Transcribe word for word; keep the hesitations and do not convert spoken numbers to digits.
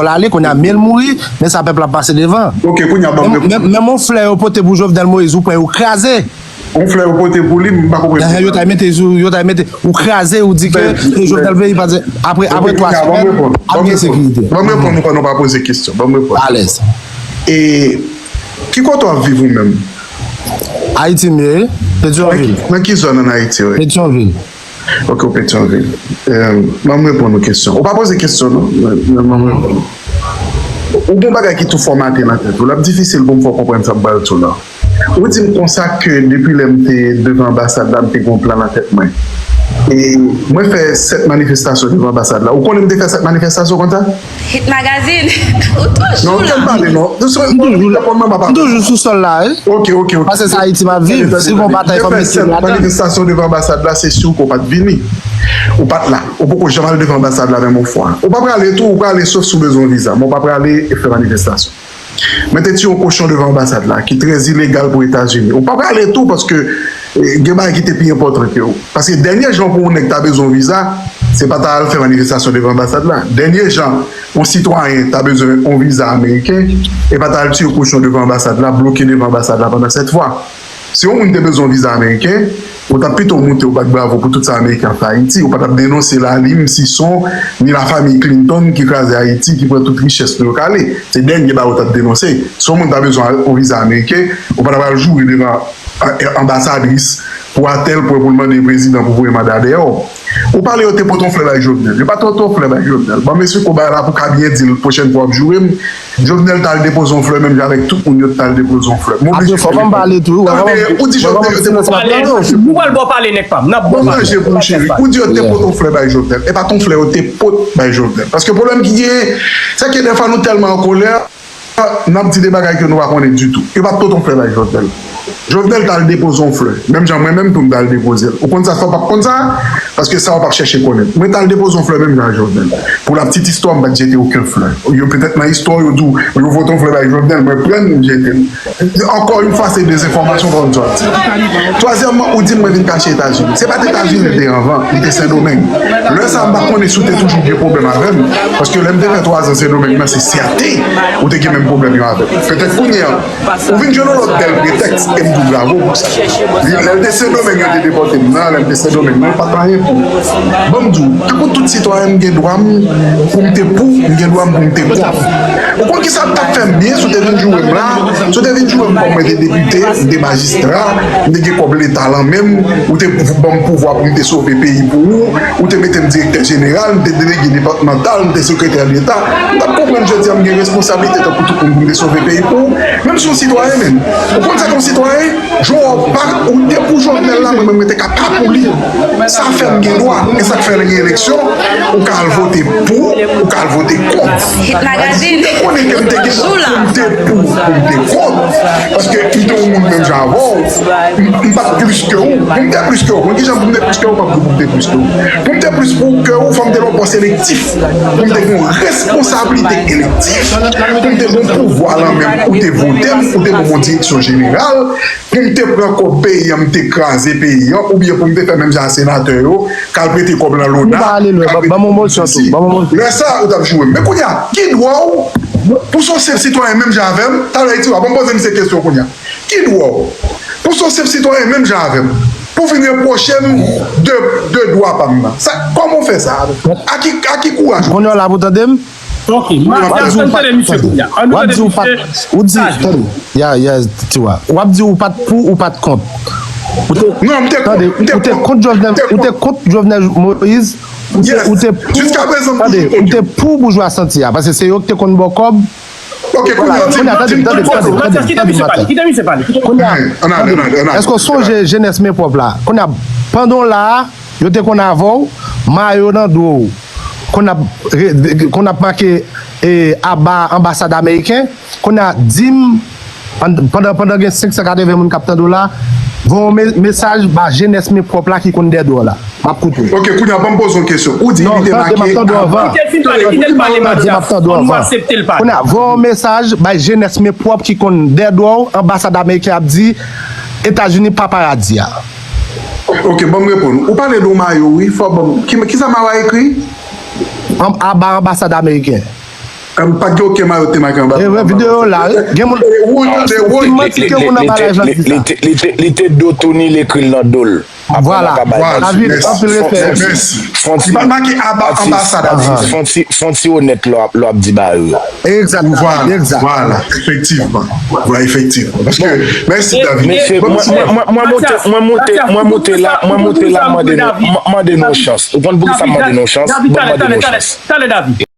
l ale, kounye a men l mouri, men sa pèp la ap pase devan. Ok, kounye a ban m repons. Menm yon flè yo pote pou Jovenel Moïse, ou pran yo kraze. Yon flè yo pote pou li, m pa konprann. Yo ta mete, yo ta mete, ou kraze, ou di ke se Jovenel Moïse pa di, apre, apre twa semèn, ap gen sekirite. Ban m reponn ou pandan w pa poze kesyon. Ban m reponn. Alèz. E ki kote w ap viv ou menm? Ayiti m ye, Petyonvil. Nan ki zòn ann Ayiti w ye? Petyonvil. Ok, ou Petyonvil. Ban m reponn ou kesyon. Ou pa poze kesyon, non? Ban m reponn. Ou gen yon bagay ki tou fòmate nan tèt ou. L ap difisil pou m fè w konprann sa m pral di w la. Ou di m konsa ke depi lè m te devan anbasad la, m te gen yon plan nan tèt mwen. E mwen fè sèt manifestasyon devan anbasad la. Ou konnen m te fè sèt manifestasyon konsa? Hit Magazine, ou toujou la. Non, ou pale non. M toujou sou sòl la, wi. Ok, ok, ok. Paske se Ayiti m ap viv. Si gon batay, fò m met pye m ladan. Manifestasyon devan anbasad la, se si w ke w pa t vini. Ou pa t la. Ou poko janm al devan anbasad la menm yon fwa. Ou pa prale tou, ou prale sof si w bezwen yon viza. Men w pa prale fè manifestasyon. Mete ti yon kochon devan anbasad la, ki trè ilegal pou Etazini. Ou pa prale tou, paske gen bagay ki te pi enpòtan ke w. Paske dènye jan pou yon nèg ta bezwen yon viza, se pa ta al fè manifestasyon devan anbasad la. Dènye jan yon sitwayen ta bezwen yon viza ameriken, e pa ta al tiye kochon devan anbasad la, bloke devan anbasad la pandan sèt fwa. Si yon moun te bezwen yon viza ameriken, ou t ap pito moute, ou bat bravo pou tout sa ameriken ap fè Ayiti. Ou pa t ap denonse Lalim, Sison, ni lafanmi Clinton ki kraze Ayiti, ki pran tout richès nou yo k ale. Se dènye bagay ou t ap denonse. Si yon moun ta bezwen yon viza ameriken, ou pa t ap al joure devan anbasadris pou a tèl pwen pou l mande prezidan pou voye manda dèyè w. Ou pale yo te pote yon flè bay Jovenel. Yo pa t pote yon flè bay Jovenel. Ban m esplike w bagay la pou w ka byen di l pwochèn fwa w ap joure m. Jovenel t al depoze yon flè menm jan avèk tout moun yo t al depoze yon flè. M oblije fè pale tou. Tande, ou di Jovenel yo te pote yon flè. Ou pral ba w pale nèg pa m. N ap ba w pale. Ou ranje pou m cheri. Ou di yo te pote yon flè bay Jovenel. E pa t yon flè yo te pot bay Jovenel. Paske pwoblèm ki genyen, se ke dèfwa nou tèlman an kolè, n ap di de bagay ke nou pa konnen ditou. Yo pa t pote yon flè bay Jovenel. Jovenel t al depoze yon flè. Menm jan mwen menm tou m t al depoze l. Ou konn sa, sa w p ap konn sa? Paske sa w p ap chèche konnen. Mwen t al depoze yon flè menm jan ak Jovenel. Pou la petite histoire, m pa t jete okenn flè. Yo petèt nan istwa yo di w, yo vote yon flè bay Jovenel, mwen pran l, m jete l. Ankò yon fwa, se dezenfòmasyon, pa konn sa w ap di. Twazyèmman, ou di m mwen vin kache Etazini. Se pa t Etazini m te anvan, m te Sendomeng. Lè sa a, m pa konnen si w te toujou gen pwoblèm avè m, paske lè m te fè twazan Sendomeng nan, se sèten ou te gen menm pwoblèm yo avè m. Petèt kounye a, ou vin jwenn yon lòt bèl pretèks, e m di w bravo pou sa. Lè l te Sendomeng, yo te depòte m nan, lè m te Sendomeng nan, l pa t anyen pou m. Ban m di w, tankou tout sitwayen, m gen dwa m pou m te pou, m gen dwa m pou m te kont. Ou konn kisa t ap fè m byen si w te vin joure m la, si w te vin joure m kòm mwen te depite, m te majistra, m te gen kòb leta lan men m, ou te ban m pouvwa pou m te sove peyi pou ou, ou te mete m direktè jeneral, m te delege depatmantal, m te sekretè deta, m t ap konprann jodi a m gen responsablite tankou tout moun pou m te sove peyi pou ou, menm si w sitwayen menm. Ou konn sa k yon sitwayen? Jou a w pa, ou te pou Jovenel la, mwen menm mwen te ka pa pou li. Sa fè m gen dwa. E sa k fè lè gen eleksyon, ou ka al vote pou, ou ka al vote kont. Hit Magazine. Ou te konnen ke m te gen pou m te pou, pou m te kont. Paske m te yon moun menm jan avè w. M, m pa t plis ke ou. Pou m te plis ke ou. Konn kijan pou m te plis ke ou, m ap di pou m te plis ke ou. Pou m te plis pou ke ou, fò m te nan yon pòs elektif. Pou m te gen yon responsablite elektif. Pou m te gen yon pouvwa lan men m. Ou te vote m, ou te ban m yon direksyon jeneral. Pou m te pran kòb peyi an, m te kraze peyi an, oubyen pou m te fè menm jan a senatè yo, k al prete kòb nan lona, k al prete kòb nan sesi. Lè sa a, ou t ap joure m. Men kounye a, ki dwa w, pou se yon senp sitwayen menm jan avè m, talè Etiwa, ban m poze misye kesyon kounye a. Ki dwa w, pou se yon senp sitwayen menm jan avè m, pou vin repwoche m de, de dwa pa m nan? Sa, kòman w fè sa? A ki, a ki kouraj ou? Kounye a w la pou tande m? Ok, m ap tande misye kounye a. W ap di w pa t, ou di, tande, ya, ya, Tiwa. W ap di ou pa t pou, ou pa t kont. Ou te, tande, ou te kont Jovenel, ou te kont Jovenel Moïse, ou te, ou te pou, tande, ou te pou boujwa santi a, paske se yo ki te konn ba w kòb. Ok, kounye a, tande, tande, tande, tande, tande, Matyas, kite misye pale, kite misye pale. Kounye a, tande, èske w sonje jenès men pwòp la? Kounye a, pandan w la a, yo te konn avè w, mayo nan do w, konn ap, konn ap make, e, aba anbasad ameriken, kounye a, di m, pandan, pandan gen senk san katreven moun k ap tande w la, voye yon me-, mesaj ba jenès men pwòp la ki konn dèyè do w la. M ap koute w. Ok, kounye a, ban m poze yon kesyon. Ou di li te make. Non, tande, m ap tande w anvan. Kite l fin pale, kite l pale, Matyas. Kounye a, voye yon mesaj bay jenès men pwòp ki konn dèyè do w, anbasad ameriken ap di Etazini pa paradi a. Ok, ban m reponn ou. Ou pale de yon mayo, wi. Fò ban m, ki, kisa mayo a ekri? An, aba anbasad ameriken. M pa t gen okenn mayo te make anba. E vre, videyo la, wi. Gen moun. Wood, de Wood. Ki manti ke moun nan bagay jan di sa. Li te do tou ni l ekri l nan do l. Vwala. David, anpil respè. Mèsi. Li pa make anba sa, David. Fon ti onèt lè w ap di bagay yo. Egzakteman. Vwala, vwala, efektivman. Vwala, efektivman. Paske, mèsi, David. Mesye, mwen monte, mwen monte, mwen monte la, mwen monte la, mande nou, mande nou chans. Ou konn poukisa mande nou chans? Mande nou chans. Talè, David.